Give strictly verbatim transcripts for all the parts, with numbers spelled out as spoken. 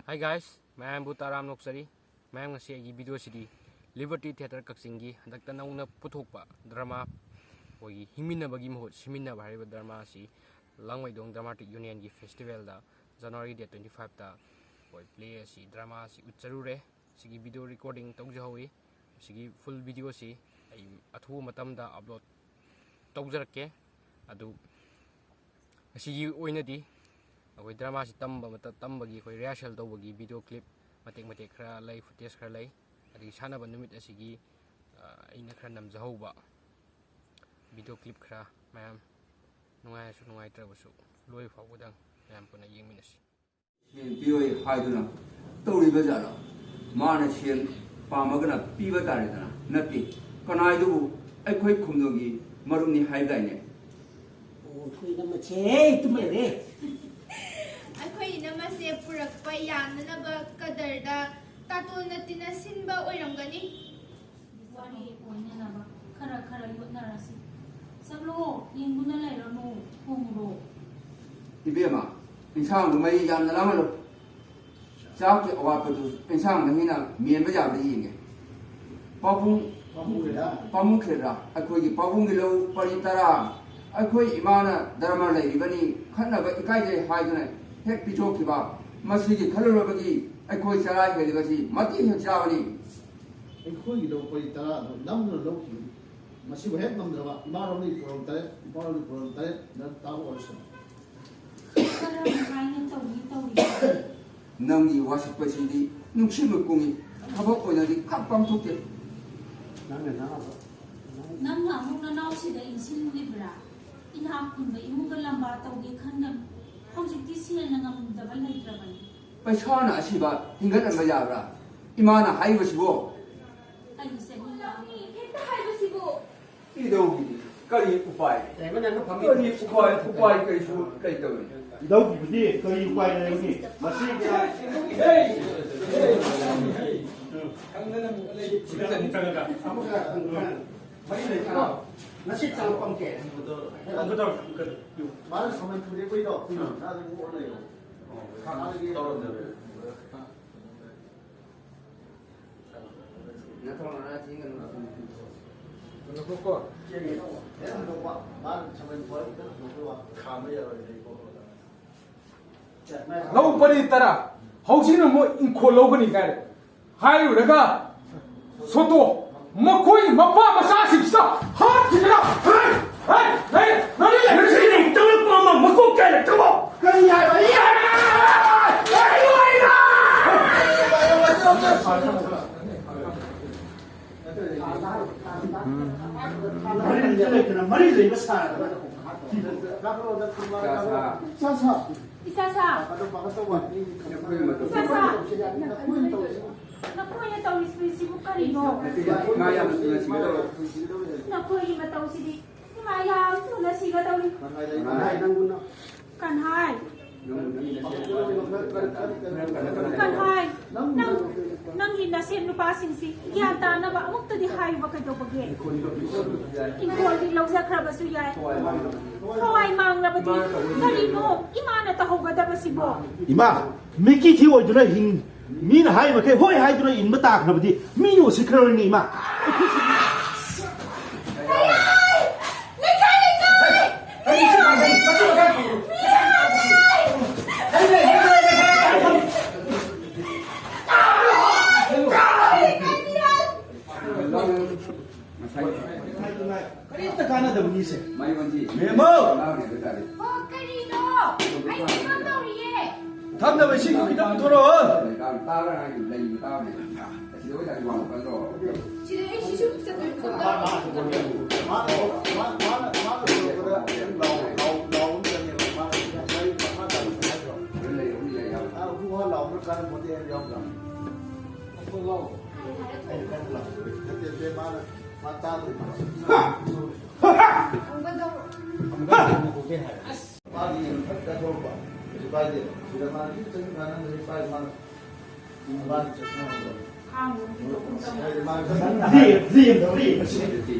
Hi guys, ꯃꯌꯥꯝꯕꯨ ꯇꯔꯥꯝ ꯅꯣꯛꯆꯔꯤ꯫ ꯃꯌꯥꯝ, ꯉꯁꯤ ꯑꯩꯒꯤ ꯚꯤꯗꯤꯑꯣꯁꯤꯗꯤ Liberty Theatre ꯀꯛꯆꯤꯡꯒꯤ ꯍꯟꯗꯛꯇ ꯅꯧꯅ ꯄꯨꯊꯣꯛꯄ ꯗ꯭ꯔꯃꯥ, ꯑꯩꯈꯣꯏꯒꯤ ꯍꯤꯡꯃꯤꯟꯅꯕꯒꯤ ꯃꯍꯨꯠ ꯁꯤꯃꯤꯟꯅꯕ ꯍꯥꯏꯔꯤꯕ ꯗ꯭ꯔꯃꯥ ꯑꯁꯤ ꯂꯥꯡꯃꯩꯗꯣꯡ ꯗ꯭ꯔꯃꯥꯇꯤꯛ ꯌꯨꯅꯤꯌꯟꯒꯤ ꯐꯦꯁꯇꯤꯚꯦꯜꯗ ꯖꯅꯋꯥꯔꯤ ꯗꯦꯠ ꯇ꯭ꯋꯦꯟꯇꯤ ꯐꯥꯏꯚꯇ ꯑꯩꯈꯣꯏ ꯄ꯭ꯂꯦ ꯑꯁꯤ, ꯗ꯭ꯔꯃꯥ ꯑꯁꯤ ꯎꯠꯆꯔꯨꯔꯦ꯫ ꯁꯤꯒꯤ ꯚꯤꯗꯤꯑꯣ ꯔꯦꯀꯣꯔꯗꯤꯡ ꯇꯧꯖꯍꯧꯋꯤ꯫ ꯁꯤꯒꯤ ꯐꯨꯜ ꯚꯤꯗꯤꯑꯣꯁꯤ ꯑꯩ ꯑꯊꯨꯕ ꯃꯇꯝꯗ ꯑꯞꯂꯣꯗ ꯇꯧꯖꯔꯛꯀꯦ꯫ ꯑꯗꯨ ꯉꯁꯤꯒꯤ ꯑꯣꯏꯅꯗꯤ ꯑꯩꯈꯣꯏ ꯗ꯭ꯔꯃꯥꯁꯤ ꯇꯝꯕ ꯃꯇꯝ, ꯇꯝꯕꯒꯤ ꯑꯩꯈꯣꯏ ꯔꯤꯍꯔꯁꯦꯜ ꯇꯧꯕꯒꯤ ꯚꯤꯗꯤꯑꯣ ꯀ꯭ꯂꯤꯞ ꯃꯇꯦꯛ ꯃꯇꯦꯛ ꯈꯔ ꯂꯩ, ꯐꯨꯇꯦꯖ ꯈꯔ ꯂꯩ, ꯑꯗꯒꯤ ꯁꯥꯟꯅꯕ ꯅꯨꯃꯤꯠ ꯑꯁꯤꯒꯤ, ꯑ, ꯑꯩꯅ ꯈꯔ ꯅꯝꯖꯍꯧꯕ ꯚꯤꯗꯤꯑꯣ ꯀ꯭ꯂꯤꯞ ꯈꯔ꯫ ꯃꯌꯥꯝ ꯅꯨꯡꯉꯥꯏꯔꯁꯨ ꯅꯨꯡꯉꯥꯏꯇ꯭ꯔꯕꯁꯨ ꯂꯣꯏ ꯐꯥꯎꯕꯗꯪ ꯃꯌꯥꯝ ꯄꯨꯟꯅ ꯌꯦꯡꯃꯤꯟꯅꯁꯤ꯫ ꯁꯦꯟ ꯄꯤꯔꯣꯏ ꯍꯥꯏꯗꯨꯅ ꯇꯧꯔꯤꯕ ꯖꯥꯠꯂꯣ? ꯃꯥꯅ ꯁꯦꯟ ꯄꯥꯝꯃꯒꯅ ꯄꯤꯕ ꯇꯥꯔꯦꯗꯅ꯫ ꯅꯠꯇꯦ, ꯀꯅꯥꯏꯗꯨꯕꯨ ꯑꯩꯈꯣꯏ ꯈꯨꯝꯅꯨꯒꯤ ꯃꯔꯨꯞꯅꯤ ꯍꯥꯏꯗꯥꯏꯅꯦ? ꯑꯣ, ꯑꯩꯈꯣꯏ ꯏꯅꯝꯃꯁꯦ ꯇꯨꯝꯃ ꯂꯩꯔꯦ꯫ ꯑꯩꯈꯣꯏ ꯏꯅꯝꯃꯁꯦ ꯄꯨꯔꯛꯄ ꯌꯥꯅꯅꯕ ꯀꯗꯔꯗ ꯇꯥꯇꯣꯟꯅ ꯇꯤꯟꯅ ꯁꯤꯟꯕ ꯑꯣꯏꯔꯝꯒꯅꯤ꯫ ꯋꯥꯔꯤ ꯑꯣꯏꯅꯅꯕ ꯈꯔ ꯈꯔ ꯌꯣꯠꯅꯔꯁꯤ꯫ ꯆꯠꯂꯣ, ꯌꯦꯡꯗꯨꯅ ꯂꯩꯔꯅꯨ, ꯊꯣꯡꯉꯨꯔꯣ꯫ ꯏꯕꯦꯝꯃ, ꯏꯟꯁꯥꯡꯗꯨ ꯃꯍꯤ ꯌꯥꯝꯅ ꯂꯥꯡꯍꯜꯂꯨ꯫ ꯆꯥꯛꯀꯤ ꯑꯋꯥꯠꯄꯗꯨ ꯏꯟꯁꯥꯡ ꯃꯍꯤꯅ ꯃꯦꯟꯕ ꯌꯥꯕ꯭ꯔꯥ ꯌꯦꯡꯒꯦ꯫ ꯄꯥꯕꯨꯡ, ꯄꯥꯕꯨꯡ ꯈꯦꯗ꯭ꯔꯥ? ꯄꯥꯕꯨꯡ ꯈꯦꯗ꯭ꯔꯥ? ꯑꯩꯈꯣꯏꯒꯤ ꯄꯥꯕꯨꯡꯒꯤ ꯂꯧ ꯄꯔꯤ ꯇꯔꯥ, ꯑꯩꯈꯣꯏ ꯏꯃꯥꯅ ꯗꯔꯃ ꯂꯩꯔꯤꯕꯅꯤ, ꯈꯠꯅꯕ ꯏꯀꯥꯏꯖꯩ ꯍꯥꯏꯗꯨꯅ ꯍꯦꯛ ꯄꯤꯊꯣꯛꯈꯤꯕ꯫ ꯃꯁꯤꯒꯤ ꯈꯜꯂꯨꯔꯕꯗꯤ ꯑꯩꯈꯣꯏ ꯆꯔꯥ ꯍꯦꯜꯂꯤꯕꯁꯤ ꯃꯇꯤꯛ ꯍꯦꯛ ꯆꯥꯕꯅꯤ꯫ ꯑꯩꯈꯣꯏꯒꯤ ꯂꯧ ꯄꯔꯤ ꯇꯔꯥ ꯑꯗꯨ ꯅꯝꯗꯨꯅ ꯂꯧꯈꯤꯕꯅꯤ꯫ ꯃꯁꯤꯕꯨ ꯍꯦꯛ ꯉꯝꯗ꯭ꯔꯕ, ꯏꯃꯥꯔꯣꯝꯗꯒꯤ ꯄꯣꯔꯣꯝ ꯇꯔꯦꯠ, ꯏꯄꯥꯔꯣꯝꯗꯒꯤ ꯄꯣꯔꯣꯝ ꯇꯔꯦꯠ, ꯅꯪ ꯇꯥꯕ ꯑꯣꯏꯔꯁꯅꯨ꯫ ꯀꯔꯝ ꯍꯥꯏꯅ ꯇꯧꯅꯤ ꯇꯧꯔꯤꯁꯦ? ꯅꯪꯒꯤ ꯋꯥꯁꯤꯠꯄꯁꯤꯗꯤ ꯅꯨꯡꯁꯤꯠꯅ ꯀꯨꯡꯏ, ꯊꯕꯛ ꯑꯣꯏꯅꯗꯤ ꯈꯔ ꯄꯥꯡꯊꯣꯛꯇꯦ꯫ ꯅꯪꯅ ꯅꯅꯥꯎꯗꯣ, ꯅꯪ ꯅꯪꯅ ꯑꯃꯨꯛ ꯅꯅꯥꯎꯁꯤꯗ ꯏꯟꯁꯤꯜꯂꯤꯕ꯭ꯔꯥ? ꯏꯅꯥꯛ ꯈꯨꯟꯕ ꯏꯃꯨꯡꯒ ꯂꯝꯕꯥ ꯇꯧꯒꯦ ꯈꯟꯒꯅꯨ꯫ ꯍꯧꯖꯤꯛꯇꯤ ꯁꯦꯜꯅ ꯉꯝꯗꯕ ꯂꯩꯇ꯭ꯔꯕꯅꯤ꯫ ꯄꯩꯁꯥꯅ ꯑꯁꯤꯕ ꯍꯤꯡꯒꯠꯍꯟꯕ ꯌꯥꯕ꯭ꯔꯥ? ꯏꯃꯥꯅ ꯍꯥꯏꯔꯤꯕꯁꯤꯕꯣ? ꯑꯩ ꯆꯍꯤ ꯌꯥꯝꯃꯦ꯫ ꯍꯦꯛꯇ ꯍꯥꯏꯕꯁꯤꯕꯨ? ꯏꯙꯧꯒꯤꯗꯤ ꯀꯔꯤ ꯎꯄꯥꯏ? ꯂꯩꯕ ꯅꯪꯅ ꯐꯝꯃꯤ꯫ ꯀꯔꯤ ꯎꯄꯥꯏ, ꯎꯄꯥꯏ ꯀꯔꯤꯁꯨ ꯂꯩꯇꯕꯅꯤ꯫ ꯏꯙꯧꯒꯤꯕꯨꯗꯤ ꯀꯔꯤ ꯎꯄꯥꯏ ꯂꯩꯔꯨꯅꯤ? ꯃꯁꯤ ꯈꯪꯗꯅ ꯑꯃꯨꯛ ꯂꯩ꯫ ꯁꯤꯗ ꯑꯃꯨꯛ ꯆꯪꯉꯒ꯫ ꯑꯃꯨꯛꯀ ꯃꯔꯤ ꯂꯩꯇ꯭ꯔꯣ? ꯉꯁꯤ ꯆꯪꯉꯛꯄ ꯑꯃꯨꯛꯀ꯫ ꯑꯃꯨꯛꯀ ꯇꯧꯔꯣ, ꯑꯃꯨꯛꯀ ꯇꯧꯔꯣ꯫ ꯃꯥꯅ ꯁꯃꯟ ꯊꯨꯗꯦꯛꯄꯩꯗꯣ, ꯎꯝ꯫ ꯅꯪ ꯑꯗꯨꯝ ꯑꯣꯛꯑ ꯂꯩꯔꯣ꯫ ꯑꯣ, ꯈꯪꯗꯦ, ꯇꯧꯔꯝꯗꯕꯅꯦ꯫ ꯂꯧ ꯄꯔꯤ ꯇꯔꯥ, ꯍꯧꯖꯤꯛꯅ ꯑꯃꯨꯛ ꯏꯪꯈꯣꯜ ꯂꯧꯒꯅꯤ ꯀꯥꯏꯅ ꯍꯥꯏꯔꯨꯔꯒ, ꯁꯣꯇꯣ, ꯃꯈꯣꯏ ꯃꯄꯥ ꯃꯆꯥꯁꯤꯡꯁꯤꯗ ꯍꯥꯠꯈꯤꯗꯅ, ꯍꯩ, ꯍꯩ, ꯂꯩ, ꯂꯩ, ꯂꯩ, ꯉꯁꯤ ꯅꯨꯃꯤꯠꯇ ꯑꯃ ꯃꯀꯣꯛ ꯀꯥꯏꯔꯛꯇ꯭ꯔꯕꯣ? ꯀꯔꯤ ꯍꯥꯏꯕ? ꯃꯔꯤ ꯂꯩꯇꯅ ꯃꯔꯤ ꯂꯩꯕ ꯁꯥꯗꯅ꯫ ꯏꯆꯥ ꯁꯥ꯫ ꯏꯆꯥ ꯁꯥ꯫ ꯏꯆꯥ ꯁꯥ꯫ ꯅꯈꯣꯏꯅ ꯇꯧꯔꯤꯁꯤꯕꯨ ꯀꯔꯤꯅꯣ? ꯅꯈꯣꯏꯒꯤ ꯃꯇꯧꯁꯤꯗꯤ ꯏꯃꯥ ꯌꯥꯝ ꯊꯨꯅ ꯁꯤꯒꯗꯧꯔꯤ꯫ ꯀꯟꯍꯥꯏ꯫ ꯀꯟꯍꯥꯏ꯫ ꯅꯪ, ꯅꯪꯒꯤ ꯅꯁꯦꯟ ꯅꯨꯄꯥꯁꯤꯡꯁꯤ ꯒ꯭ꯌꯥꯟ ꯇꯥꯅꯕ ꯑꯃꯨꯛꯇꯗꯤ ꯍꯥꯏꯌꯨꯕ ꯀꯩꯗꯧꯕꯒꯦ? ꯏꯪꯈꯣꯜꯗꯤ ꯂꯧꯖꯈ꯭ꯔꯕꯁꯨ ꯌꯥꯏ꯫ ꯊꯋꯥꯏ ꯃꯥꯡꯂꯕꯗꯤ ꯀꯔꯤꯅꯣ ꯏꯃꯥꯅ ꯇꯧꯍꯧꯒꯗꯕꯁꯤꯕꯣ? ꯏꯃꯥ, ꯃꯤꯀꯤ ꯊꯤ ꯑꯣꯏꯗꯨꯅ ꯍꯤꯡ-, ꯃꯤꯅ ꯍꯥꯏ ꯃꯈꯩ ꯍꯣꯏ ꯍꯥꯏꯗꯨꯅ ꯏꯟꯕ ꯇꯥꯈ꯭ꯔꯕꯗꯤ ꯃꯤꯅ ꯎꯁꯤꯠꯈ꯭ꯔꯔꯣꯏꯅꯦ, ꯏꯃꯥ꯫ ꯂꯩꯀꯥꯏ, ꯂꯩꯀꯥꯏ! ꯀꯔꯤꯝꯇ ꯀꯥꯟꯅꯗꯕ ꯃꯤꯁꯦ꯫ ꯃꯌꯣꯟꯁꯤ ꯃꯦꯃꯣ! ꯂꯥꯎꯔꯦ ꯍꯥꯏꯕ ꯇꯥꯔꯦ꯫ ꯑꯣ, ꯀꯔꯤꯅꯣ? ꯑꯩ ꯊꯕꯛ ꯇꯧꯔꯤꯌꯦ꯫ ꯊꯛꯅꯕ ꯏꯁꯤꯡꯗꯨ ꯈꯤꯇꯪ ꯄꯨꯊꯣꯔꯛꯑꯣ꯫ ꯇꯥꯕ꯭ꯔꯥ ꯍꯥꯏꯗꯨ ꯂꯩꯕ ꯇꯥꯕꯅꯦ꯫ ꯑꯁꯤꯗ ꯑꯣꯏ ꯇꯥꯔꯗꯤ ꯋꯥꯡ ꯀꯟꯗ꯭ꯔꯣ? ꯁꯤꯗ ꯑꯩ ꯁꯤꯁꯨ ꯆꯠꯇꯣꯏ ꯈꯣꯠꯇꯣꯏ꯫ ꯃꯥꯅ, ꯃꯥꯅ, ꯃꯥꯅ, ꯃꯥꯅ ꯇꯧꯔꯛꯄꯗ ꯂꯥꯎ-, ꯂꯥꯎ-, ꯂꯥꯎꯕ ꯑꯃ ꯆꯪꯉꯦꯕ꯫ ꯃꯥꯅ ꯃꯥ ꯇꯧꯔꯛꯄ ꯍꯥꯏꯗ꯭ꯔꯣ? ꯍꯣꯔꯦꯟ ꯂꯩꯔꯕꯨꯗꯤ ꯌꯥꯏ ꯌꯥꯕ꯫ ꯑꯥ, ꯍꯨ ꯍꯥ ꯂꯥꯎꯕꯗ ꯀꯥꯟꯅꯄꯣꯠꯇꯦ ꯍꯥꯏꯕ ꯌꯥꯎꯗ꯭ꯔꯣ? ꯃꯈꯣꯟ ꯂꯥꯎ꯫ ꯑꯩꯅ ꯀꯟꯅ ꯂꯥꯎ꯫ ꯅꯠꯇꯦ, ꯅꯠꯇꯦ, ꯃꯥꯅ, ꯃꯥ ꯇꯥꯗꯣꯏꯅꯦ꯫ ꯍꯥ! ꯍꯥ! ꯍꯥ! ꯑꯃꯨꯛꯀ ꯇꯧꯔꯣ꯫ ꯑꯃꯨꯛꯀ ꯇꯧꯔꯣ꯫ ꯃꯥꯒꯤ ꯌꯦꯟ ꯐꯠ ꯆꯥꯊꯣꯛꯄ ꯀꯩꯁꯨ ꯀꯥꯏꯗꯦ꯫ ꯁꯤꯗ ꯃꯥꯅ ꯈꯤꯇꯪ ꯀꯥꯟꯅꯕ ꯂꯩ ꯄꯥꯏ ꯃꯥꯅ꯫ ꯃꯥꯅ ꯆꯠꯅꯕꯗꯣ꯫ ꯍꯥꯏꯗꯤ ꯃꯥꯅ ꯂꯦꯝ-, ꯂꯦꯝꯗꯧꯔꯤ꯫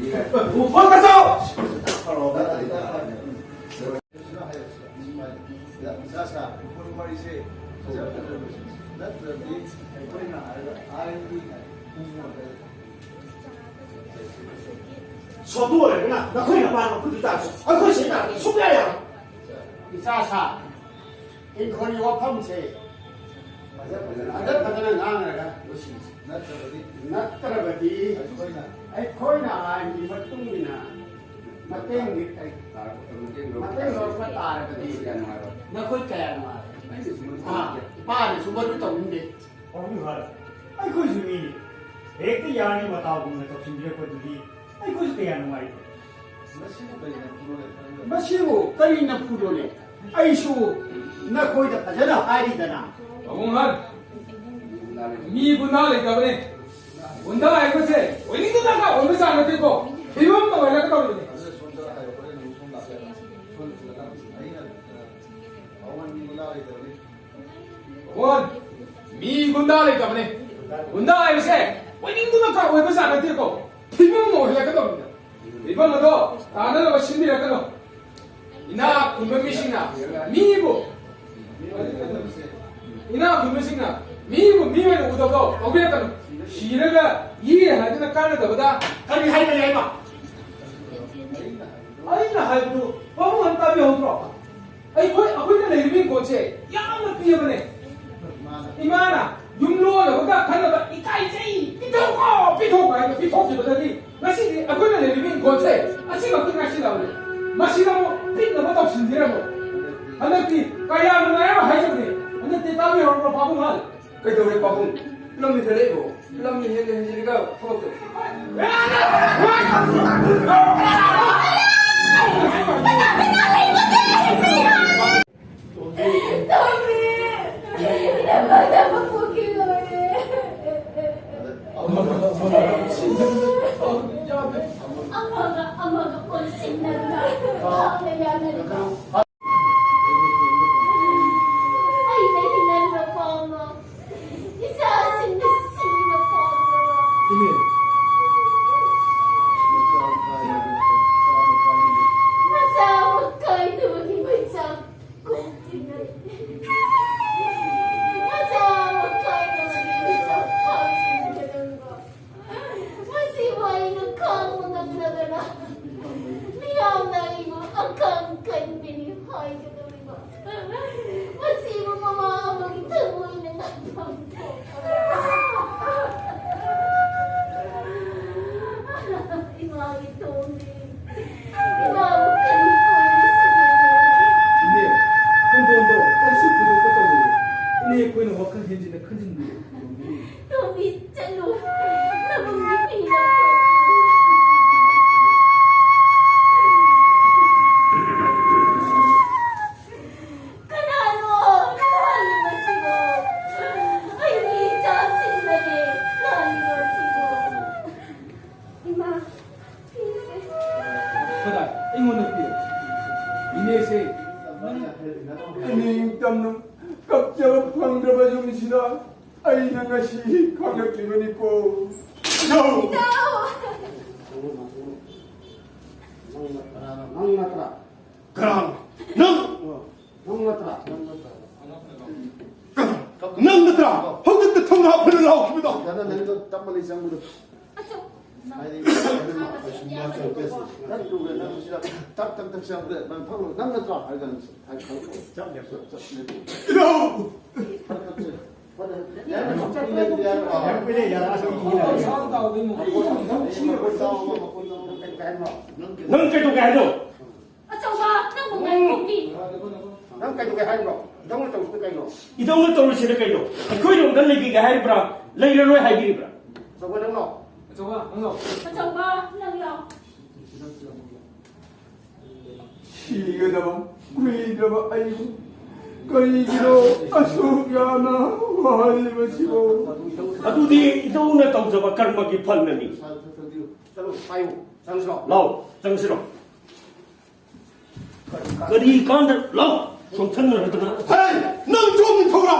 ꯐꯣꯟ ꯀꯆꯧ! ꯁꯤꯗ ꯍꯥꯏꯌꯣ, ꯁꯤꯗ ꯁꯨꯃꯥꯏꯅ꯫ ꯁꯤꯗ ꯃꯆꯥ ꯁꯥ, ꯐꯣꯟ ꯋꯥꯔꯤꯁꯦ ꯐꯖ ꯐꯖꯅ ꯂꯣꯏꯁꯤꯟꯁꯤ꯫ ꯅꯠꯇ꯭ꯔꯗꯤ ꯑꯩꯈꯣꯏꯅ ꯍꯥꯏꯔꯒ ꯑꯥꯏ ꯑꯦꯟ ꯗꯤ ꯍꯥꯏ ꯄꯨꯡ ꯑꯃꯗ ꯁꯣꯟꯗꯣꯛꯑꯣ ꯍꯥꯏꯕꯅ ꯅꯈꯣꯏ ꯅꯄꯥ ꯅꯄꯨꯗꯨ ꯇꯥꯔꯁꯨ ꯑꯩꯈꯣꯏ ꯁꯤꯗ ꯇꯥꯔꯁꯨ ꯁꯨꯡꯌꯥ ꯌꯥꯔꯣꯏ꯫ ꯏꯆꯥ ꯁꯥ, ꯏꯪꯈꯣꯜꯒꯤ ꯋꯥꯐꯝꯁꯦ ꯐꯖ ꯐꯖꯅ ꯉꯥꯡꯅꯔꯒ ꯂꯣꯏꯁꯤꯟꯁꯤ꯫ ꯅꯠꯇ꯭ꯔꯕꯗꯤ ꯅꯠꯇ꯭ꯔꯕꯗꯤ ꯑꯩꯈꯣꯏꯅ ꯑꯩꯈꯣꯏꯅ ꯑꯥꯏꯟꯒꯤ ꯃꯇꯨꯡ ꯏꯟꯅ ꯃꯇꯦꯡ ꯃꯇꯦꯡ ꯂꯧꯔꯛꯄ ꯇꯥꯔꯕꯗꯤ ꯅꯈꯣꯏ ꯀꯌꯥ ꯅꯨꯡꯉꯥꯏꯔꯣꯏ? ꯑꯥ, ꯏꯄꯥꯅꯁꯨ ꯃꯗꯨ ꯇꯧꯅꯤꯡꯗꯦ꯫ ꯄꯥꯕꯨꯡ ꯁꯥꯍꯦꯕ, ꯑꯩꯈꯣꯏꯁꯨ ꯃꯤꯅꯤ꯫ ꯍꯦꯛꯇ ꯌꯥꯅꯤ ꯃꯇꯥꯒꯨꯝꯅ ꯇꯧꯁꯤꯟꯕꯤꯔꯛꯄꯗꯨꯗꯤ ꯑꯩꯈꯣꯏꯁꯨ ꯀꯌꯥ ꯅꯨꯡꯉꯥꯏꯇꯦ꯫ ꯃꯁꯤꯕꯨ ꯀꯔꯤ ꯅꯝꯐꯨꯅꯣꯅꯦ? ꯑꯩꯁꯨ ꯅꯈꯣꯏꯗ ꯐꯖꯅ ꯍꯥꯏꯔꯤꯗꯅ꯫ ꯄꯥꯕꯨꯡ ꯑꯍꯟ, ꯃꯤ ꯒꯨꯟꯗꯥ ꯂꯩꯇꯕꯅꯦ꯫ ꯒꯨꯟꯗꯥ ꯍꯥꯏꯕꯁꯦ ꯑꯣꯏꯅꯤꯡꯗꯅꯒ ꯑꯣꯏꯕꯖꯥꯠ ꯅꯠꯇꯦꯀꯣ꯫ ꯐꯤꯕꯝ ꯇꯧꯍꯜꯂꯛꯀꯗꯧꯔꯤꯕꯅꯦ꯫ ꯍꯣꯏ, ꯃꯤ ꯒꯨꯟꯗꯥ ꯂꯩꯇꯕꯅꯦ꯫ ꯒꯨꯟꯗꯥ ꯍꯥꯏꯕꯁꯦ ꯑꯣꯏꯅꯤꯡꯗꯨꯅ ꯀꯥ ꯑꯣꯏꯕ ꯖꯥꯠ ꯅꯠꯇꯦꯀꯣ꯫ ꯐꯤꯕꯝ ꯑꯃ ꯑꯣꯏꯍꯜꯂꯛꯀꯗꯧꯕꯅꯤꯗ꯫ ꯐꯤꯕꯝ ꯑꯗꯣ ꯇꯥꯅꯅꯕ ꯁꯤꯟꯕꯤꯔꯛꯀꯅꯨ꯫ ꯏꯅꯥꯛ ꯈꯨꯟꯕ ꯃꯤꯁꯤꯡꯅ ꯃꯤꯕꯨ, ꯏꯅꯥꯛ ꯈꯨꯟꯕꯁꯤꯡꯅ ꯃꯤꯕꯨ ꯃꯤ ꯑꯣꯏꯅ ꯎꯗꯕꯗꯣ ꯇꯧꯕꯤꯔꯛꯀꯅꯨ꯫ ꯁꯤꯔꯒ ꯌꯦ ꯍꯥꯏꯗꯨꯅ ꯀꯥꯟꯅꯗꯕꯗ ꯀꯔꯤ ꯍꯥꯏꯕ ꯌꯥꯏꯃ? ꯑꯩꯅ ꯍꯥꯏꯕꯗꯨ ꯄꯥꯕꯨꯡ ꯑꯝ ꯇꯥꯕꯤꯍꯧꯗ꯭ꯔꯣ? ꯑꯩꯈꯣꯏ, ꯑꯩꯈꯣꯏꯅ ꯂꯩꯔꯤꯕ ꯏꯪꯈꯣꯜꯁꯦ ꯌꯥꯝꯅ ꯄꯤꯛꯑꯕꯅꯦ꯫ ꯏꯃꯥꯅ ꯌꯨꯝ ꯂꯣꯜꯂꯕꯒ ꯈꯟꯅꯕ ꯏꯀꯥꯏꯖꯩ, ꯄꯤꯊꯣꯛꯈꯣ, ꯄꯤꯊꯣꯛꯈꯣ ꯍꯥꯏꯅ ꯄꯤꯊꯣꯛꯈꯤꯕꯗꯒꯤ ꯉꯁꯤꯗꯤ ꯑꯩꯈꯣꯏꯅ ꯂꯩꯔꯤꯕ ꯏꯪꯈꯣꯜꯁꯦ ꯑꯁꯤꯃꯛꯇ ꯉꯥꯏꯁꯤꯜꯂꯕꯅꯦ꯫ ꯃꯁꯤꯗ ꯑꯃꯨꯛ ꯄꯤꯛꯅꯕ ꯇꯧꯁꯤꯟꯕꯤꯔꯅꯨ꯫ ꯍꯟꯗꯛꯇꯤ ꯀꯌꯥ ꯅꯨꯡꯉꯥꯏ ꯍꯥꯏꯕ ꯍꯥꯏꯖꯕꯅꯦ꯫ ꯍꯟꯗꯛꯇꯤ ꯇꯥꯕꯤꯍꯧꯔꯕ꯭ꯔꯣ, ꯄꯥꯕꯨꯡ ꯑꯍꯜ? ꯀꯩꯗꯧꯔꯦ ꯄꯥꯕꯨꯡ? ꯂꯝ ꯍꯦꯜꯂꯛꯏꯕꯣ? ꯂꯝ ꯍꯦꯜꯂꯦ ꯍꯦꯟꯖꯤꯜꯂꯤꯒ ꯊꯕꯛꯇꯣ꯫ ꯇꯣꯝꯕꯤ! ꯏꯅꯝꯃ ꯅꯪꯕꯨ ꯄꯨꯈꯤ ꯂꯣꯏꯔꯦ꯫ ꯑꯃꯒ ꯑꯃꯒ ꯁꯤꯟꯅꯕ ꯌꯥꯗꯦ꯫ ꯑꯃꯒ ꯑꯃꯒ ꯑꯣꯟꯁꯤꯟꯅꯗꯨꯅ ꯍꯥꯞꯅ ꯌꯥꯅꯔꯤꯕ꯫ ꯑꯩꯅ ꯍꯤꯡꯍꯟꯕ ꯄꯥꯝꯕ ꯏꯆꯥꯁꯤꯡꯅ ꯁꯤꯕ ꯄꯥꯝꯕ꯫ ꯏꯅꯦ꯫ ꯃꯆꯥ ꯃꯈꯥꯏꯅꯕꯒꯤ ꯃꯩꯆꯥꯛ ꯀꯣꯛꯇ꯭ꯔꯤꯉꯩ꯫ ꯃꯆꯥ ꯍꯦꯟꯖꯤꯟꯅ ꯈꯟꯖꯤꯟꯕꯤꯔꯦ꯫ ꯇꯣꯝꯕꯤ, ꯆꯠꯂꯨ꯫ ꯅꯕꯨꯡꯒꯤ ꯐꯤꯗꯣ꯫ ꯀꯅꯥꯅꯣ ꯂꯥꯛꯂꯤꯕꯁꯤꯕꯣ? ꯑꯩꯒꯤ ꯏꯆꯥꯁꯤꯡꯕꯅꯦ ꯂꯥꯛꯂꯤꯕꯁꯤꯕꯣ꯫ ꯏꯃꯥ, ꯐꯤꯁꯦ꯫ ꯀꯗꯥꯏ? ꯑꯩꯉꯣꯟꯗ ꯄꯤꯌꯨ꯫ ꯏꯅꯦꯁꯦ, ꯅꯪ ꯏꯅꯤꯡꯇꯝꯅ ꯀꯞꯆꯕ ꯐꯪꯗ꯭ꯔꯕ ꯌꯨꯝꯁꯤꯗ ꯑꯩꯅ ꯉꯁꯤ ꯈꯪꯂꯛꯂꯤꯕꯅꯤꯀꯣ꯫ ꯏꯙꯧ! ꯏꯙꯧ! ꯅꯪ ꯅꯠꯇ꯭ꯔꯥ? ꯀꯅꯥꯅꯣ? ꯅꯪ! ꯅꯪ ꯅꯠꯇ꯭ꯔꯥ? ꯅꯪ ꯅꯠꯇ꯭ꯔꯥ? ꯍꯧꯖꯤꯛꯇ ꯊꯧꯅꯥ ꯐꯅ ꯂꯥꯎꯈꯤꯕꯗꯣ? ꯌꯥꯅ ꯅꯪꯗꯣ ꯇꯞꯃꯜꯂꯤ ꯆꯪꯕꯗꯣ꯫ ꯑꯆꯧ, ꯍꯥꯏꯗꯤ ꯇꯞ ꯇꯨꯒ ꯅꯪ ꯁꯤꯗ ꯇꯞ ꯇꯞ ꯇꯞ ꯆꯪꯕꯗ ꯅꯪ ꯊꯧꯔꯣ꯫ ꯅꯪ ꯅꯠꯇ꯭ꯔꯥ? ꯍꯥꯏ ꯀꯥꯟꯗ ꯆꯞ ꯂꯦꯞꯄ꯫ ꯆꯞ ꯂꯦꯞꯄ꯫ ꯏꯙꯧ! ꯐꯔꯛ ꯇꯞꯁꯦ꯫ ꯐꯔꯛ ꯇꯞꯁꯦ꯫ ꯌꯥꯔꯦ, ꯌꯥꯔꯦ, ꯌꯥꯔꯦ꯫ ꯃꯈꯣꯟ ꯇꯥꯎ, ꯃꯈꯣꯟ ꯇꯥꯎ, ꯃꯈꯣꯟ ꯇꯥꯎ꯫ ꯅꯪ ꯀꯩ ꯍꯥꯏꯅꯣ? ꯅꯪ ꯀꯩꯗꯧꯒꯦ ꯍꯥꯏꯅꯣ? ꯑꯆꯧꯕ, ꯅꯪꯕꯨ ꯉꯥꯏꯈꯣꯃꯤ꯫ ꯅꯪ ꯀꯩꯗꯧꯒꯦ ꯍꯥꯏꯔꯤꯅꯣ? ꯏꯙꯧꯅ ꯇꯧꯔꯤꯁꯤꯅ ꯀꯩꯅꯣ? ꯏꯙꯧꯅ ꯇꯧꯔꯤꯁꯤꯅ ꯀꯩꯅꯣ? ꯑꯩꯈꯣꯏꯔꯣꯝꯗ ꯂꯩꯕꯤꯒꯦ ꯍꯥꯏꯔꯤꯕ꯭ꯔꯥ? ꯂꯩꯔꯔꯣꯏ ꯍꯥꯏꯕꯤꯔꯤꯕ꯭ꯔꯥ? ꯑꯆꯧꯕ ꯅꯪꯂꯣ? ꯑꯆꯧꯕ, ꯅꯪꯂꯣ? ꯑꯆꯧꯕ, ꯅꯪꯂꯣ? ꯁꯤꯒꯗꯕ ꯀꯨꯏꯗ꯭ꯔꯕ ꯑꯩꯕꯨ ꯀꯔꯤꯒꯤꯅꯣ ꯑꯁꯨꯛ ꯌꯥꯝꯅ ꯋꯥꯍꯜꯂꯤꯕꯁꯤꯕꯨ? ꯑꯗꯨꯗꯤ ꯏꯙꯧꯅ ꯇꯧꯖꯕ ꯀꯔꯃꯒꯤ ꯐꯜꯅꯅꯤ꯫ ꯆꯠꯂꯣ, ꯄꯥꯏꯌꯨ꯫ ꯆꯪꯁꯤꯔꯣ? ꯂꯥꯎ, ꯆꯪꯁꯤꯔꯣ? ꯀꯔꯤ ꯀꯥꯟꯗ? ꯂꯥꯎ, ꯆꯣꯡꯊꯅꯔꯗꯅ꯫ ꯍꯦ! ꯅꯪ ꯆꯣꯡꯊꯣꯛꯔꯥ!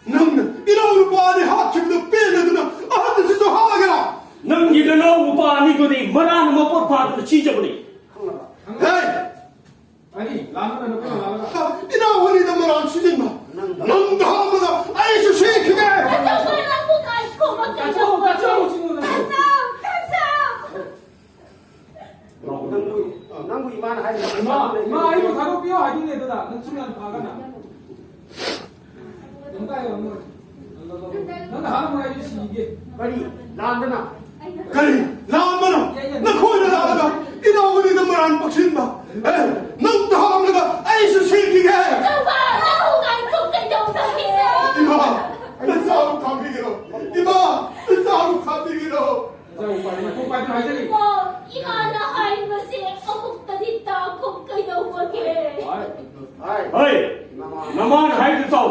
ꯅꯪꯅ ꯏꯅꯥꯎ ꯅꯨꯄꯥ ꯑꯅꯤ ꯍꯥꯠꯈꯤꯕꯗꯨ ꯄꯦꯟꯅꯗꯨꯅ ꯑꯍꯟꯗꯁꯨ ꯍꯥꯠꯂꯒꯦꯔꯥ? ꯅꯪꯒꯤ ꯅꯅꯥꯎ ꯅꯨꯄꯥ ꯑꯅꯤꯗꯨꯗꯤ ꯃꯔꯥꯅ ꯃꯄꯣꯠ ꯐꯥꯗꯨꯅ ꯁꯤꯖꯕꯅꯤ꯫ ꯍꯦ! ꯑꯅꯤ, ꯂꯥꯟꯅꯕ ꯅꯨꯄꯥ ꯂꯥꯟꯅꯕ꯫ ꯏꯅꯥꯎ ꯑꯅꯤꯗ ꯃꯔꯥꯜ ꯁꯤꯖꯤꯟꯕ ꯅꯪꯗ ꯍꯥꯞꯄꯒ ꯑꯩꯁꯨ ꯁꯤꯈꯤꯒꯦ! ꯑꯆꯧꯕ, ꯅꯪꯕꯨ ꯉꯥꯏꯈꯣꯃ, ꯀꯥꯆꯧ, ꯀꯥꯆꯧ, ꯁꯤꯡꯉꯨ ꯅꯪ꯫ ꯀꯥꯆꯧ, ꯀꯥꯆꯧ! ꯅꯪꯕꯨ, ꯅꯪꯕꯨ ꯏꯃꯥꯅ ꯍꯥꯏꯔꯤꯕ ꯏꯃꯥ, ꯏꯃꯥ, ꯑꯩꯕꯨ ꯊꯥꯗꯣꯛꯄꯤꯌꯣ ꯍꯥꯏꯗꯣꯏꯅꯦ ꯑꯗꯨꯗ꯫ ꯅꯪ ꯁꯨꯝ ꯌꯥꯝ ꯐꯒꯅ꯫ ꯅꯪ ꯀꯥꯏ ꯌꯧꯔꯝꯅꯣ? ꯅꯪꯅ ꯍꯥꯟꯅ ꯑꯩꯁꯨ ꯁꯤꯒꯦ꯫ ꯀꯔꯤ? ꯂꯥꯟꯗꯅ? ꯀꯔꯤ? ꯂꯥꯝꯕꯅ? ꯅꯈꯣꯏꯅ ꯂꯥꯛꯑꯒ ꯏꯅꯥꯎ ꯑꯅꯤꯗ ꯃꯔꯥꯟ ꯄꯛꯁꯤꯟꯕ? ꯑꯦ, ꯅꯪ ꯇꯍꯥꯝꯂꯒ ꯑꯩꯁꯨ ꯁꯤꯈꯤꯒꯦ! ꯑꯆꯧꯕ, ꯅꯪꯕꯨ ꯉꯥꯏꯈꯣ, ꯀꯩꯗꯧꯗꯣꯔꯤꯅꯣ? ꯏꯃꯥ! ꯈꯥꯝꯕꯤꯒꯅꯣ꯫ ꯏꯃꯥ, ꯏꯆꯥꯕꯨ ꯈꯥꯝꯕꯤꯒꯅꯣ꯫ ꯏꯆꯥꯕꯨ ꯄꯥꯏꯔꯤ, ꯃꯈꯣꯡ ꯄꯥꯏꯗ꯭ꯔꯣ ꯍꯥꯏꯖꯔꯤ? ꯏꯃꯥ, ꯏꯃꯥꯅ ꯍꯥꯏꯕꯁꯦ ꯑꯃꯨꯛꯇꯗꯤ ꯇꯥꯈꯣ, ꯀꯩꯗꯧꯕꯒꯦ? ꯍꯣꯏ, ꯅꯃꯥꯅ ꯍꯥꯏꯕꯗꯨ ꯇꯧ꯫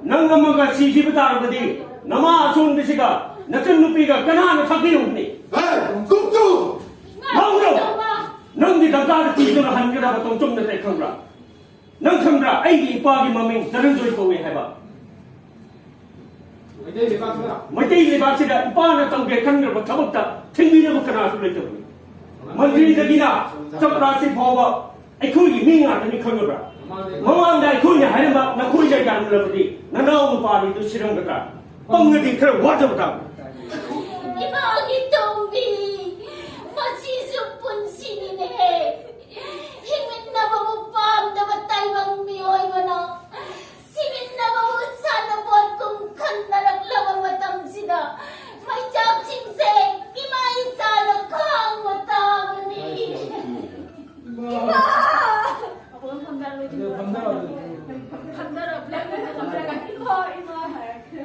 ꯅꯪ ꯑꯃꯒ ꯁꯤꯈꯤꯕ ꯇꯥꯔꯕꯗꯤ, ꯅꯃꯥ ꯑꯁꯣꯟꯕꯁꯤꯒ ꯅꯆꯟꯅꯨꯄꯤꯒ ꯀꯅꯥꯅ ꯊꯥꯛꯄꯤꯔꯨꯒꯅꯤ? ꯍꯦ, ꯀꯨꯞꯆꯨ! ꯂꯥꯎꯔꯣ! ꯅꯪꯒꯤ ꯗꯔꯀꯥꯔꯗ ꯄꯤꯗꯨꯅ ꯍꯟꯒꯗꯕ ꯇꯣꯡꯆꯨꯝ ꯅꯠꯇꯦ, ꯈꯪꯕ꯭ꯔꯥ? ꯅꯪ ꯈꯪꯕ꯭ꯔꯥ? ꯑꯩꯒꯤ ꯏꯄꯥꯒꯤ ꯃꯃꯤꯡ ꯙꯅꯟꯖꯣꯏ ꯀꯧꯏ ꯍꯥꯏꯕ꯫ ꯃꯩꯇꯩ ꯂꯩꯕꯥꯛꯁꯤꯗ ꯏꯄꯥꯅ ꯇꯧꯒꯦ ꯈꯟꯈ꯭ꯔꯕ ꯊꯕꯛꯇ ꯊꯤꯡꯕꯤꯅꯕ ꯀꯅꯥꯁꯨ ꯂꯩꯇꯕꯅꯤ꯫ ꯃꯟꯇ꯭ꯔꯤꯗꯒꯤꯅ ꯆꯝꯄ꯭ꯔꯥꯁꯤ ꯐꯥꯎꯕ ꯑꯩꯈꯣꯏꯒꯤ ꯃꯤ ꯉꯥꯛꯇꯅꯤ, ꯈꯪꯉꯕ꯭ꯔꯥ? ꯃꯃꯥꯡꯗ ꯑꯩꯈꯣꯏꯅ ꯍꯥꯏꯔꯝꯕ ꯅꯈꯣꯏꯅ ꯌꯥꯔꯝꯂꯕꯗꯤ ꯅꯅꯥꯎ ꯅꯨꯄꯥꯅꯤꯗꯨ ꯁꯤꯔꯝꯒꯗ꯭ꯔꯥ? ꯄꯪꯉꯗꯤ ꯈꯔ ꯋꯥꯖꯕ ꯇꯥꯕꯅꯤ꯫ ꯏꯃꯥꯒꯤ ꯇꯣꯝꯕꯤ, ꯃꯁꯤꯁꯨ ꯄꯨꯟꯁꯤꯅꯤꯅꯦꯍꯦ꯫ ꯍꯤꯡꯃꯤꯟꯅꯕꯕꯨ ꯄꯥꯝꯗꯕ ꯇꯥꯏꯕꯪ ꯃꯤꯑꯣꯏꯕꯅ ꯁꯤꯃꯤꯟꯅꯕꯕꯨ ꯁꯥꯟꯅꯄꯣꯠ ꯀꯨꯝ ꯈꯟꯅꯔꯛꯂꯕ ꯃꯇꯝꯁꯤꯗ ꯃꯩꯆꯥꯛꯁꯤꯡꯁꯦ ꯏꯃꯥ ꯏꯆꯥꯅ ꯈꯥꯡꯕ ꯇꯥꯕꯅꯤ꯫ ꯏꯃꯥ! ꯐꯝꯊꯔꯣ, ꯐꯝꯊꯔꯣ꯫ ꯐꯝꯊꯔꯣ, ꯐꯝꯊꯔꯣ꯫ ꯏꯃꯥ, ꯏꯃꯥ ꯍꯥꯏꯔꯛꯀꯦ꯫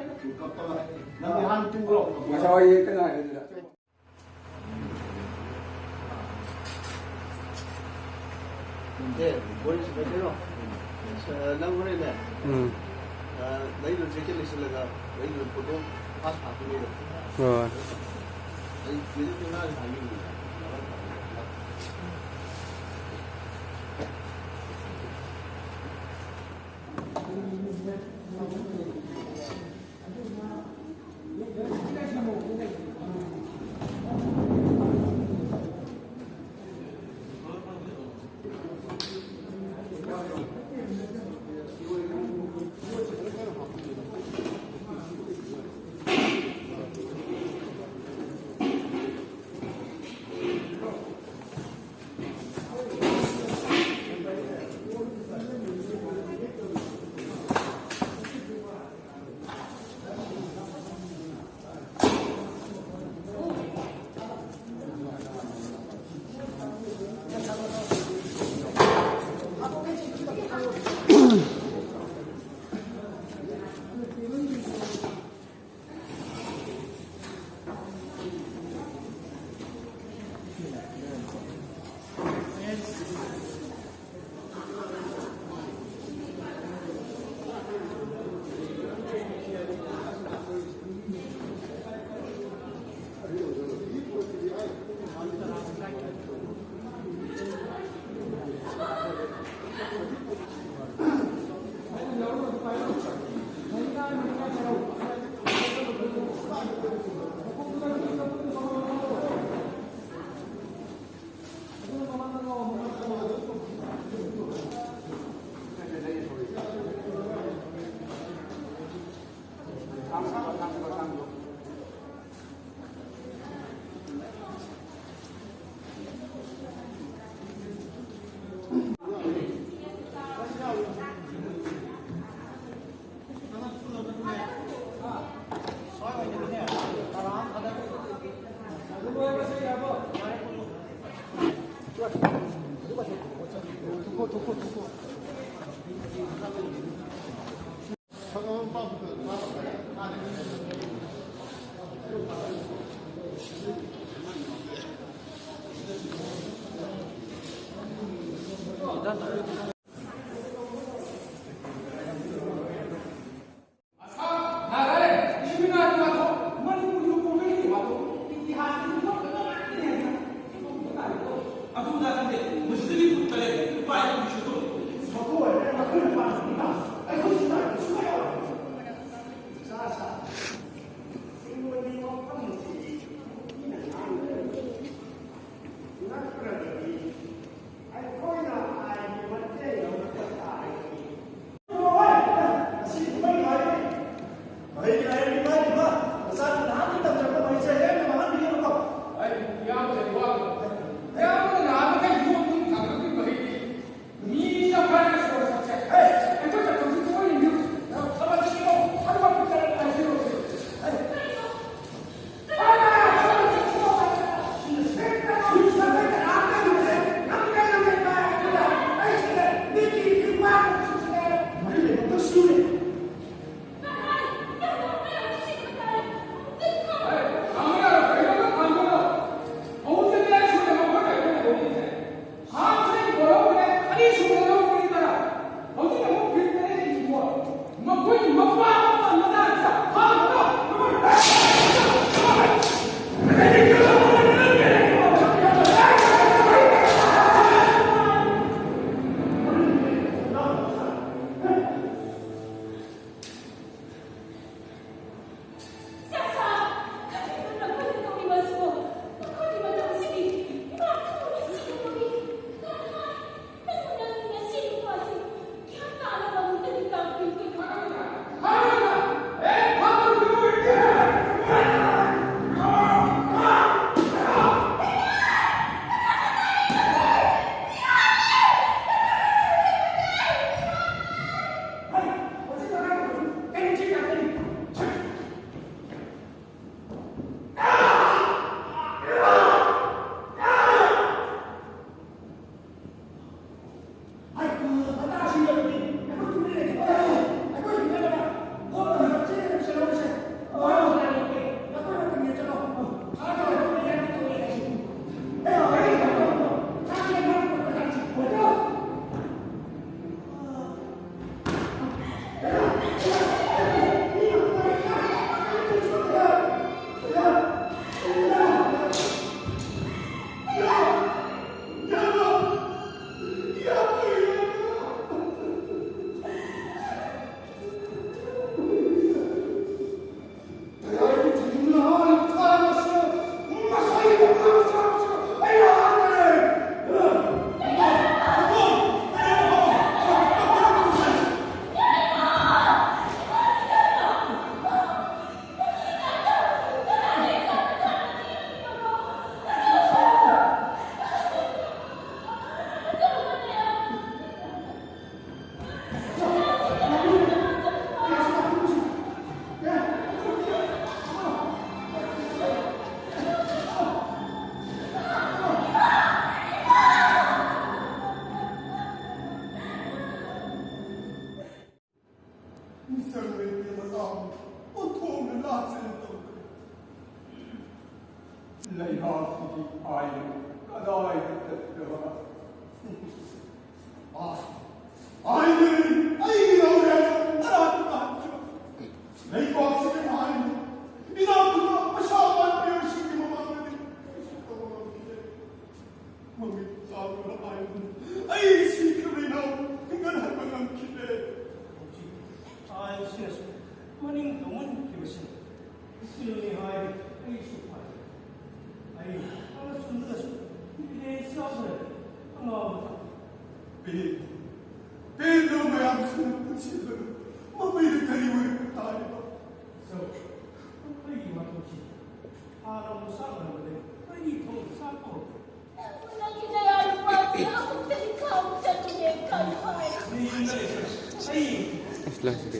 ꯅꯪꯗꯤ ꯍꯥꯟꯅ ꯇꯨꯝꯈ꯭ꯔꯣ꯫ ꯉꯁꯥꯏ ꯋꯥꯔꯤ ꯀꯩꯅꯣ ꯍꯥꯏꯕꯗꯨꯗ꯫ ꯑꯦ, ꯕꯣꯔꯤꯁ ꯃꯩꯇꯩꯔꯣ? ꯑ, ꯅꯪ ꯍꯣꯔꯦꯟꯅꯦ, ꯎꯝ꯫ ꯑ, ꯂꯩꯗꯣ ꯖꯦꯀꯦꯠ ꯂꯤꯠꯁꯤꯜꯂꯒ ꯂꯩꯗꯣ ꯐꯣꯇꯣ ꯄꯥꯁ ꯍꯥꯞꯄꯤꯅꯦꯕ꯫ ꯍꯣꯏ꯫ ꯑꯩ ꯃꯦꯗꯝ ꯀꯦꯃꯦꯔꯥꯁꯦ ꯍꯥꯏꯕꯤꯕꯅꯦ꯫ ꯑꯁꯥꯝ, ꯅꯥꯒꯥꯂꯦꯟ, ꯁꯤꯃꯤꯅꯥꯔꯒꯤ ꯋꯥꯊꯣꯛ, ꯃꯅꯤꯄꯨꯔꯒꯤ ꯄꯣꯠꯂꯩꯒꯤ ꯋꯥꯊꯣꯛ, ꯏꯇꯤꯍꯥꯁꯀꯤ ꯂꯨꯞꯄ ꯉꯥꯛꯇꯅꯤ ꯍꯥꯏꯅ ꯑꯗꯨꯗ ꯈꯪꯗꯦ, ꯃꯨꯁꯂꯤꯝꯒꯤ ꯈꯨꯠꯇ ꯂꯩ, ꯂꯨꯄꯥ ꯌꯥꯡꯈꯩ ꯁꯨꯗꯣ꯫ ꯁꯣꯇꯣ ꯑꯣꯏꯔꯦ, ꯃꯈꯣꯏꯅ ꯄꯥꯝꯕ ꯃꯤꯅ ꯑꯩꯈꯣꯏ ꯁꯤꯗ ꯁꯨꯡꯌꯥ ꯌꯥꯔꯣꯏ꯫ ꯆꯥ ꯆꯥ꯫ ꯁꯤꯡꯕꯒꯤ ꯋꯥꯐꯝꯁꯤ ꯃꯤꯅ ꯉꯥꯡꯕꯗ ꯅꯠꯇ꯭ꯔꯒꯗꯤ ꯑꯩꯈꯣꯏꯅ ꯍꯥꯏꯕ ꯃꯇꯦꯡ ꯂꯩꯕꯥꯛꯁꯤꯒꯤ ꯑꯥꯏꯟ ꯀꯗꯥꯏꯗ ꯆꯠꯈ꯭ꯔꯕ? ꯑꯥ, ꯑꯥꯏꯟ ꯑꯩꯒꯤ ꯂꯧꯔꯦ ꯍꯥꯏꯅ ꯇꯔꯥ ꯇꯥꯍꯟꯈꯤꯕ ꯂꯩꯕꯥꯛꯁꯤꯒꯤ ꯑꯥꯏꯟ ꯏꯅꯥꯛ ꯈꯨꯟꯕ ꯄꯩꯁꯥ ꯄꯥꯏꯕ ꯃꯤꯑꯣꯏꯁꯤꯡꯒꯤ ꯃꯃꯥꯡꯗꯗꯤ ꯀꯔꯤꯁꯨ ꯇꯧꯕ ꯉꯝꯈꯤꯗꯦ꯫ ꯃꯃꯤꯠ ꯇꯥꯡꯕ ꯑꯥꯏꯟ ꯑꯩ ꯁꯤꯈ꯭ꯔꯕ ꯏꯅꯥꯎ ꯍꯤꯡꯒꯠꯍꯟꯕ ꯉꯝꯈꯤꯗꯦ꯫ ꯍꯧꯖꯤꯛ ꯑꯥꯏꯟꯁꯤꯅꯁꯨ ꯃꯅꯤꯡ ꯇꯧꯃꯟꯈꯤꯕꯁꯤꯅ ꯎꯀꯤꯜꯅꯤ ꯍꯥꯏ ꯑꯩꯁꯨ ꯐꯔꯦ꯫ ꯑꯩ ꯑꯃꯁꯨꯡꯗꯁꯨ evidence ꯌꯥꯎꯗꯅ ꯑꯉꯥꯎꯕ ꯇꯧꯏ꯫ ꯄꯦꯟ-, ꯄꯦꯟꯗꯕ ꯃꯌꯥꯝꯁꯤꯅ ꯄꯨꯟꯁꯤꯟꯕꯗꯨ ꯃꯃꯩꯗ ꯀꯔꯤ ꯑꯣꯏꯔꯤꯕ ꯇꯥꯔꯤꯕ? ꯁꯔ, ꯑꯩꯒꯤ ꯋꯥꯊꯣꯛꯁꯤ ꯍꯥꯟꯅ ꯑꯃꯨꯛ ꯁꯥꯡꯅ ꯍꯪꯕꯗꯒꯤ ꯑꯩꯒꯤ ꯊꯃꯣꯏ ꯆꯥꯛꯄ ꯍꯧꯔꯛꯂꯦ꯫ ꯅꯪꯒꯤ ꯅꯌꯥ ꯅꯨꯄꯥꯁꯤ ꯑꯃꯨꯛꯇꯗꯤ ꯈꯥꯝ ꯆꯠꯂꯨꯅꯦ ꯈꯟꯕ꯫ ꯑꯩ ꯑꯁ, ꯂꯥꯛꯁꯤꯗꯤ꯫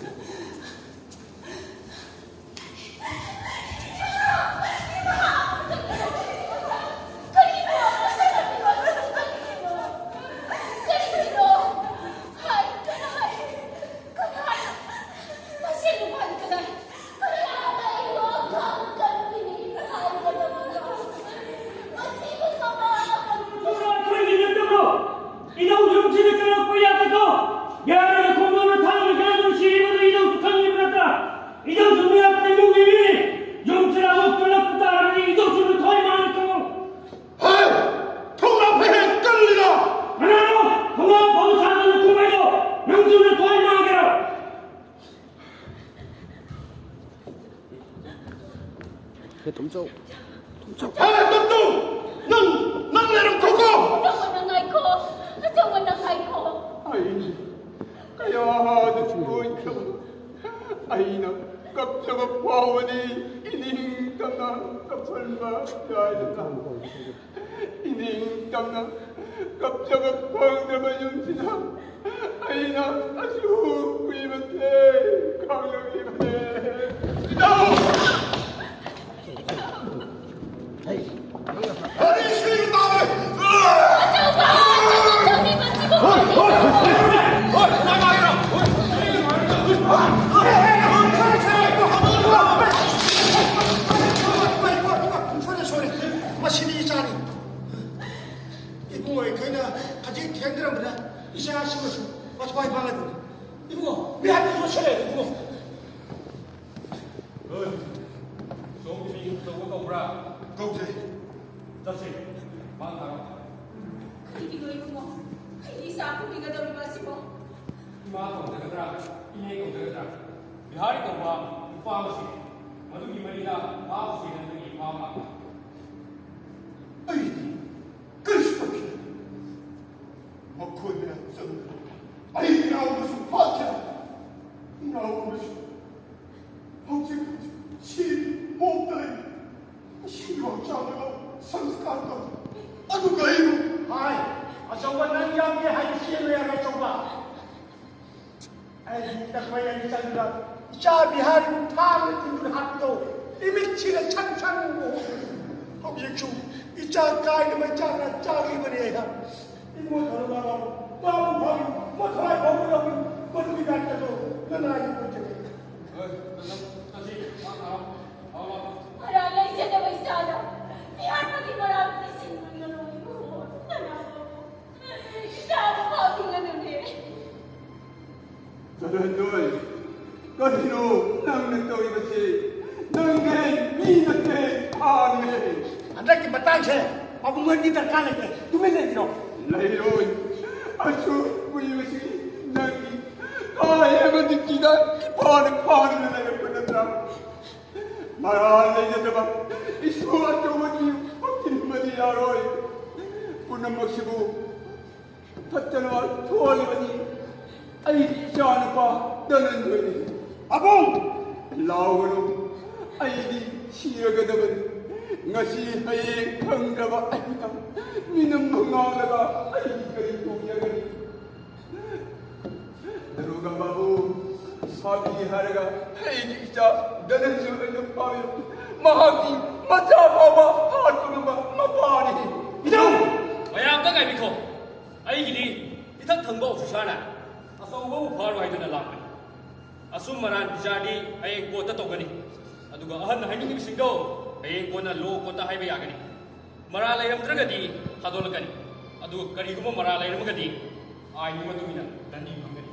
ꯏꯅꯧ ꯌꯨꯝꯁꯤꯗ ꯆꯪꯂꯛꯄ ꯌꯥꯗꯦꯀꯣ꯫ ꯌꯥꯔꯒ ꯈꯣꯡꯗꯣꯟꯅ ꯊꯥꯡꯅ ꯀꯥꯏꯗꯨꯅ ꯁꯤꯔꯤꯕꯗꯨ ꯏꯅꯧꯁꯨ ꯈꯪꯉꯤꯕ ꯅꯠꯇ꯭ꯔꯥ? ꯏꯅꯧꯁꯨ ꯃꯤꯌꯥꯝ ꯇꯩꯃꯨꯡꯒꯤ ꯃꯤꯅꯤ꯫ ꯌꯨꯝꯁꯤꯗ ꯑꯃꯨꯛ ꯆꯪꯂꯛꯄ ꯇꯥꯔꯒꯗꯤ ꯏꯅꯧꯁꯨ ꯅꯊ꯭ꯋꯥꯏ ꯃꯥꯡꯉꯤ ꯈꯪꯉꯨ꯫ ꯍꯦ! ꯊꯧꯅꯥ ꯐꯩꯍꯦꯟ ꯀꯜꯂꯤꯗ! ꯀꯅꯥꯅꯣ ꯊꯧꯅꯥ ꯐꯕ ꯁꯥꯗꯅ ꯈꯨꯝꯃꯛꯏꯗꯣ? ꯅꯪꯁꯨ ꯅꯊ꯭ꯋꯥꯏ ꯃꯥꯡꯒꯦꯔꯣ? ꯍꯦ, ꯇꯨꯝꯆꯧ꯫ ꯇꯨꯝꯆꯧ꯫ ꯍꯦ, ꯇꯨꯝꯆꯧ! ꯅꯪ, ꯅꯪ ꯂꯩꯔꯝꯈꯣꯀꯣ! ꯑꯆꯧꯕꯅ ꯉꯥꯏꯈꯣ! ꯑꯆꯧꯕꯅ ꯉꯥꯏꯈꯣ! ꯑꯩ ꯀꯌꯥꯗ ꯁꯣꯏꯈ꯭ꯔꯕ! ꯑꯩꯅ ꯀꯞꯆꯕ ꯐꯥꯎꯕꯗꯤ ꯏꯅꯤꯡ ꯇꯝꯅ ꯀꯞꯍꯟꯕ ꯌꯥꯏꯗꯅ꯫ ꯏꯅꯤꯡ ꯇꯝꯅ ꯀꯞꯆꯕ ꯐꯪꯗ꯭ꯔꯕ ꯌꯨꯝꯁꯤꯗ ꯑꯩꯅ ꯑꯁꯨꯛ ꯀꯨꯏꯕꯁꯦ ꯈꯥꯡꯂꯛꯂꯤꯕꯅꯦ꯫ ꯏꯇꯥꯎ! ꯀꯔꯤ ꯁꯤꯕ ꯇꯥꯔꯦ? ꯁꯣꯔꯤ, ꯁꯣꯔꯤ꯫ ꯀꯧꯖꯩ꯫ ꯆꯠꯁꯤ꯫ ꯃꯥ ꯊꯥꯔꯣ꯫ ꯀꯔꯤꯒꯤꯅꯣ ꯏꯕꯨꯡꯉꯣ? ꯑꯩꯒꯤ ꯏꯆꯥ ꯐꯨꯕꯤꯒꯗꯧꯔꯤꯕ ꯑꯁꯤꯕꯣ? ꯏꯃꯥ ꯀꯧꯖꯒꯗ꯭ꯔꯥ? ꯏꯅꯦ ꯀꯧꯖꯒꯗ꯭ꯔꯥ? ꯕꯤꯍꯥꯔꯤ ꯀꯧꯕ ꯅꯨꯄꯥ ꯑꯃ ꯁꯤꯔꯦ꯫ ꯃꯗꯨꯒꯤ ꯃꯔꯤꯗ ꯃꯥꯕꯨ ꯁꯤꯅꯕꯒꯤ ꯏꯄꯥ ꯑꯃ ꯂꯥꯛꯄ꯫ ꯑꯩꯗꯤ ꯀꯔꯤꯁꯨ ꯇꯧꯈꯤꯗꯦ꯫ ꯃꯈꯣꯏꯅ ꯆꯪꯗꯅ ꯑꯩ ꯏꯅꯥꯎꯕꯁꯨ ꯐꯥꯈꯤꯗꯦ꯫ ꯏꯅꯥꯎꯕꯁꯨ ꯍꯧꯖꯤꯛ ꯁꯤ ꯃꯣꯛꯇ ꯂꯩ꯫ ꯁꯤꯕ ꯍꯛꯆꯥꯡꯗꯨ ꯁꯪꯁꯀꯥꯔ ꯇꯧ꯫ ꯑꯗꯨꯒ ꯑꯩꯕꯨ ꯍꯥꯏ, ꯑꯆꯧꯕ ꯅꯪ ꯌꯥꯎꯒꯦ ꯍꯥꯏꯗꯤ ꯆꯦꯜꯂꯨ ꯌꯥꯔꯣꯏ ꯑꯆꯧꯕ꯫ ꯑꯩ ꯇꯛꯄ ꯌꯥꯅꯤ ꯆꯪꯗ ꯏꯆꯥ ꯕꯤꯍꯥꯔꯤꯕꯨ ꯊꯥꯡꯅ ꯊꯤꯟꯗꯨꯅ ꯍꯥꯠꯄꯗꯣ ꯏꯃꯤꯠꯁꯤꯅ ꯁꯪ ꯁꯪ ꯎꯍꯧ꯫ ꯍꯧꯖꯤꯛꯁꯨ ꯏꯆꯥ ꯀꯥꯏꯅꯕ ꯏꯆꯥꯅ ꯆꯥꯛꯂꯤꯕꯅꯤ ꯑꯩꯍꯥꯛ꯫ ꯏꯃꯣꯠ ꯊꯝꯕ ꯃꯥꯕꯨ ꯐꯥꯎ ꯃꯊ꯭ꯋꯥꯏ ꯐꯥꯎꯕ ꯂꯧꯕꯤꯌꯨ꯫ ꯃꯗꯨꯒꯤ ꯗꯥꯛꯇꯔꯗꯣ ꯅꯅꯥꯏꯒꯤ ꯑꯣꯏꯖꯒꯦ꯫ ꯍꯣꯏ, ꯆꯠꯁꯤ꯫ ꯃꯥ ꯊꯥꯔꯣ꯫ ꯂꯥꯛꯑꯣ, ꯂꯥꯛꯑꯣ꯫ ꯃꯔꯥꯜ ꯂꯩꯖꯗꯕ ꯏꯆꯥꯗ ꯃꯤꯍꯥꯠꯄꯒꯤ ꯃꯔꯥꯜ ꯄꯤꯁꯤꯟꯕꯤꯒꯅꯨ ꯏꯕꯨꯡꯉꯣ꯫ ꯅꯅꯥꯎ ꯏꯆꯥꯕꯨ ꯐꯥꯕꯤꯒꯅꯨꯅꯦ꯫ ꯆꯠꯍꯟꯗꯣꯏ, ꯀꯔꯤꯅꯣ ꯅꯪꯅ ꯇꯧꯔꯤꯕꯁꯤ? ꯅꯪꯅꯦ ꯃꯤ ꯅꯠꯇꯦ, ꯁꯥꯅꯦ꯫ ꯍꯟꯗꯛꯀꯤ ꯃꯇꯥꯡꯁꯦ ꯄꯥꯕꯨꯡ ꯑꯅꯤ ꯗꯔꯀꯥꯔ ꯂꯩꯇꯦ꯫ ꯇꯨꯃꯤꯟ ꯂꯩꯕꯤꯔꯣ꯫ ꯂꯩꯔꯣꯏ꯫ ꯑꯁꯨꯛ ꯀꯨꯏꯕꯁꯤ ꯅꯪꯒꯤ ꯀꯥ ꯍꯦꯟꯕ ꯗ꯭ꯌꯨꯇꯤꯗ ꯏꯄꯥꯅ ꯐꯥꯗꯨꯅ ꯂꯩꯔꯛꯄ ꯅꯠꯇ꯭ꯔꯥ? ꯃꯔꯥꯜ ꯂꯩꯖꯗꯕ ꯏꯁꯣꯔ ꯑꯆꯧꯕꯒꯤ ꯋꯥꯈꯜ ꯑꯃꯗꯤ ꯌꯥꯔꯣꯏ꯫ ꯄꯨꯝꯅꯃꯛꯁꯤꯕꯨ ꯐꯠꯇꯅ ꯊꯣꯛꯍꯜꯂꯤꯕꯅꯤ꯫ ꯑꯩꯒꯤ ꯏꯆꯥꯅꯨꯄꯥ ꯙꯅꯟꯖꯣꯏꯅꯤ꯫ ꯑꯕꯨꯡ! ꯂꯥꯎꯒꯅꯨ꯫ ꯑꯩꯗꯤ ꯁꯤꯔꯒꯗꯕꯅꯤ꯫ ꯉꯁꯤ ꯍꯌꯦꯡ ꯈꯪꯗ꯭ꯔꯕ ꯑꯩꯅ ꯃꯤꯅꯝ ꯃꯉꯥꯜꯂꯒ ꯑꯩꯗꯤ ꯀꯔꯤ ꯇꯧꯖꯒꯅꯤ? ꯗꯔꯣꯒꯥ ꯕꯥꯕꯨ, ꯐꯥꯕꯤ ꯍꯥꯏꯔꯒ ꯑꯩꯒꯤ ꯏꯆꯥ ꯙꯅꯟꯖꯣꯏ ꯑꯣꯏꯅ ꯐꯥꯕꯤꯔꯣ꯫ ꯃꯍꯥꯛꯀꯤ ꯃꯆꯥ ꯐꯥꯎꯕ ꯍꯥꯠꯄ ꯉꯝꯕ ꯃꯄꯥꯅꯤ꯫ ꯏꯙꯧ! ꯃꯌꯥꯝꯗ ꯉꯥꯏꯕꯤꯈꯣ꯫ ꯑꯩꯒꯤꯗꯤ ꯏꯊꯛ ꯊꯪꯕ ꯑꯣꯐꯤꯁꯥꯔꯅ ꯑꯆꯧꯕꯕꯨ ꯐꯥꯔꯣ ꯍꯥꯏꯗꯨꯅ ꯂꯥꯛꯄꯅꯤ꯫ ꯑꯆꯨꯝ ꯑꯔꯥꯟ ꯕꯤꯆꯥꯔꯗꯤ ꯍꯌꯦꯡ ꯀꯣꯔꯠꯇ ꯇꯧꯒꯅꯤ꯫ ꯑꯗꯨꯒ ꯑꯍꯜꯅ ꯍꯥꯏꯅꯤꯡꯉꯤꯕꯁꯤꯡꯗꯣ ꯍꯌꯦꯡ ꯀꯣꯟꯅ ꯂꯣ ꯀꯣꯔꯠꯇ ꯍꯥꯏꯕ ꯌꯥꯒꯅꯤ꯫ ꯃꯔꯥꯜ ꯂꯩꯔꯝꯗ꯭ꯔꯒꯗꯤ ꯊꯥꯗꯣꯛꯂꯛꯀꯅꯤ꯫ ꯑꯗꯨꯒ ꯀꯔꯤꯒꯨꯝꯕ ꯃꯔꯥꯜ ꯂꯩꯔꯝꯃꯒꯗꯤ ꯑꯥꯏꯟꯒꯤ ꯃꯇꯨꯡ ꯏꯟꯅ ꯗꯟꯗꯤ ꯐꯪꯒꯅꯤ꯫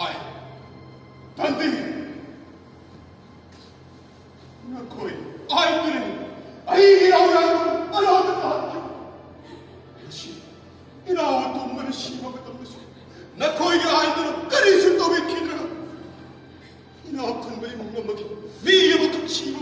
ꯑꯥꯏ, ꯗꯟꯗꯤ꯫ ꯅꯈꯣꯏ ꯑꯥꯏꯟ ꯇꯨꯔꯦꯜ ꯏꯃꯨꯡ ꯑꯃꯒꯤ ꯃꯤ ꯑꯃꯈꯛ ꯁꯤꯕ